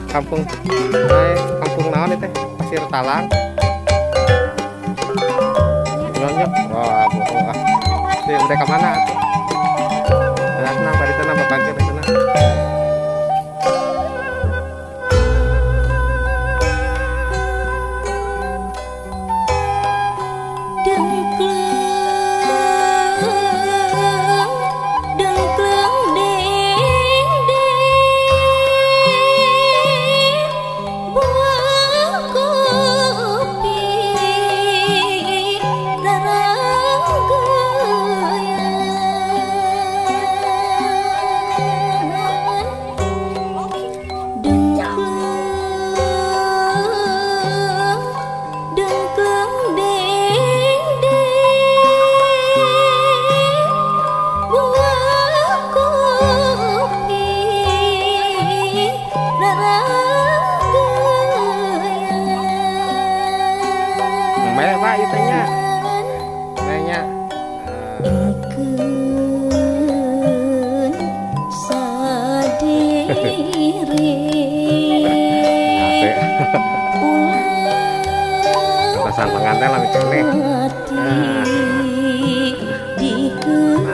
Kampung eh, kampung naon itu teh? Pasir Talang. Bilangnya, wah, bohong ah. Tuh, udah ke mana tuh? Nah, kenapa di sana bapak di sana? Dengkleng, dengkleng deng deng, buah kopi raranggeyan. Dengkleng, dengkleng deng deng, buah kopi raranggeyan. Mana Pak itu nya? Nanya. Ingkeun sadere Asik. ulah Pasang pengantin lah mikir nih. mati Nah. Nah, akhirnya. Diheureuyan.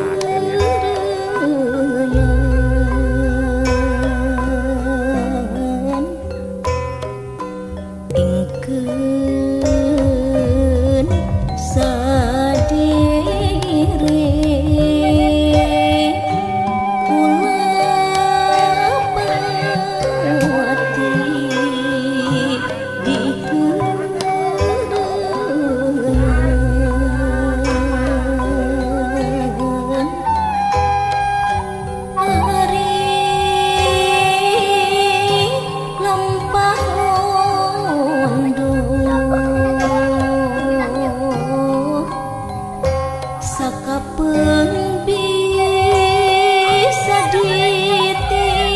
Ingkeun sadere ulah pati diheureuyan. Ari lempah unduh sakapeung bisa ditiru.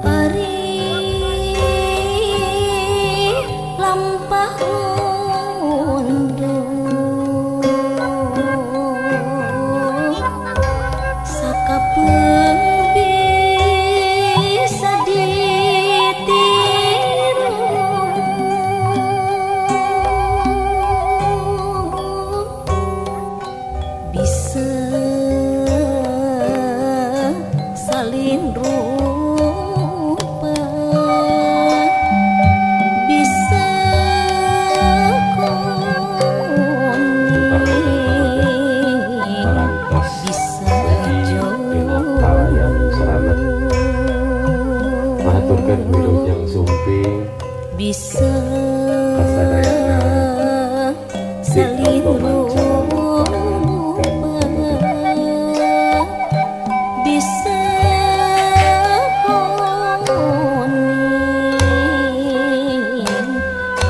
Ari lampah unduh sakapeung bisa ditiru, bisa salin rupa, bisa kuning, Parantos bisa dina kalayan selamat mahaturkeun wilujeng sumping bisa kasadayana di salin rombongan calon panganten. rupa, bisa kuning,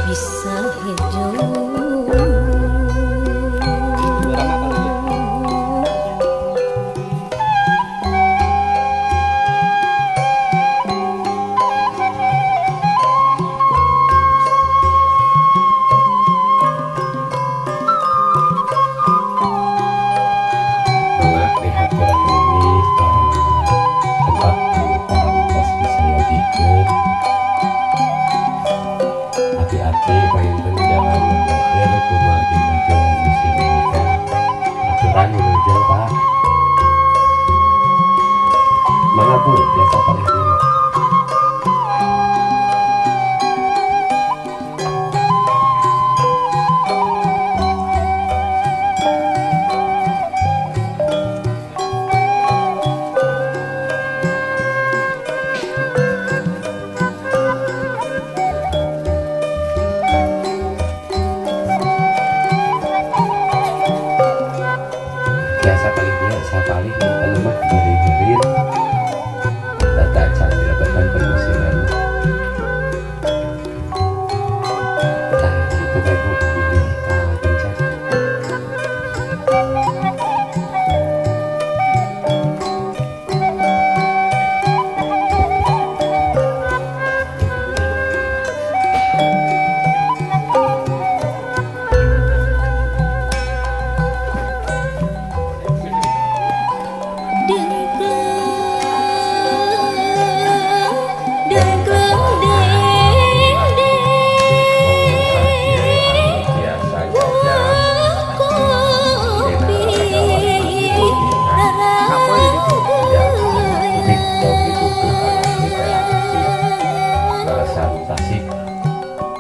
bisa hijau. Berapa kali ya? Mangga dihaturan ini ka tempat anu parantos disayogikeun. Hati-hati panginten di jalan motor kumargi nuju musim nikah aturan wilujeng, Pak. Mangga, Bu, biasa paling dulu.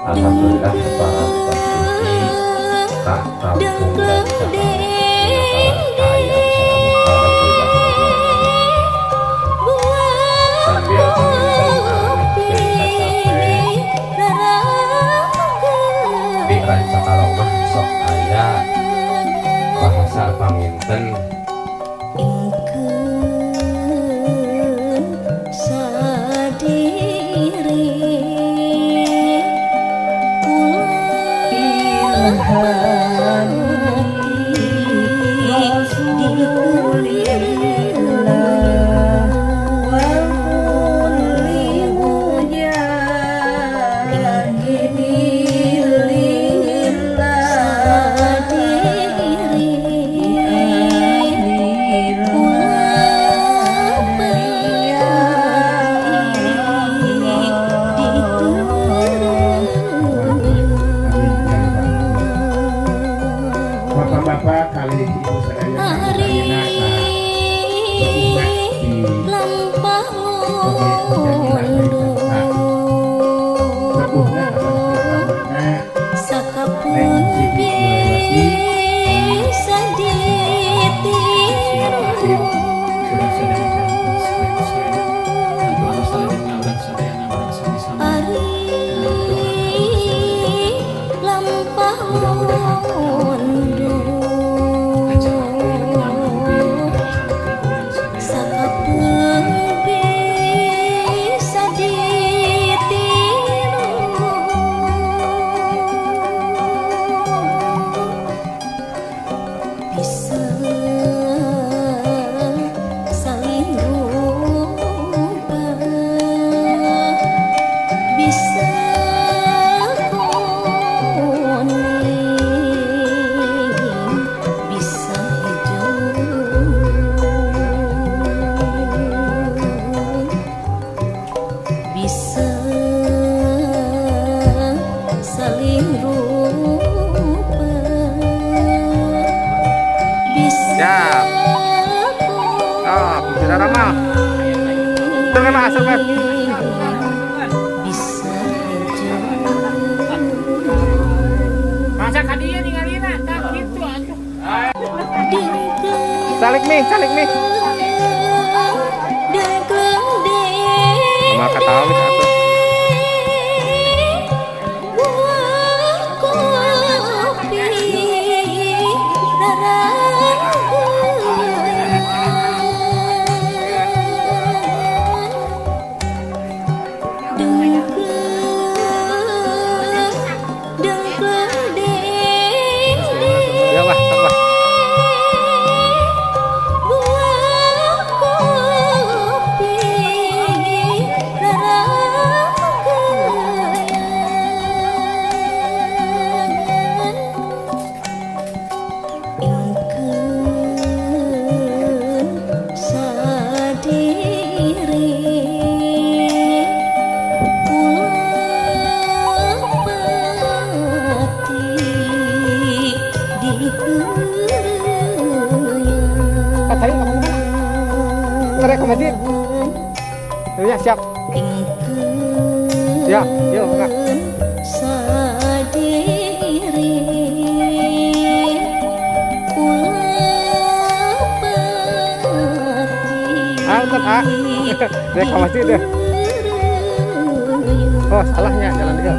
Alhamdulillah parantos dugi ka Kampung Rancakalong dina kaayaan salamet. Alhamdulillah rabbil alamin. Sambil panginten ngalanjutkeun ka cape di Rancakalong mah sok aya bahasa panginten. Ingkeun sadiri ulah pati Rasulillah wa kulli mujahidin lillah sadiri ulah pati Amin. Bapak-bapak kali ibu sadaya Ari ayeuna di lampah sepuhna mundur sakapeung bisa ditiru. Ari lampah mundur sakapeung bisa ditiru, bisa saling lupa, bisa kuning, bisa hijau, bisa saling rupa, bisa Siap. Oh, sudah ramah. Terima kasih, Mas. Bisa hijau. Masa ka dieu ningalina tah kitu atuh. Salik nih, salik nih. Dengkleng deng Sama ketawa wis atuh. Buah kopi rarangkeun. Dengkleng dengkleng deng Ya, Bah, sok, Bah. Buah kopi rarangkeun. Ingkeun sadiri ulah pati Katanya ngomong mana? Mereka ke masjid. Ya, siap. Ingkeun Ya, yuk, Kak. Sadiri ulah pati Ah, bentar, ah. Dia ke masjid deh. Oh, salahnya jalan dia.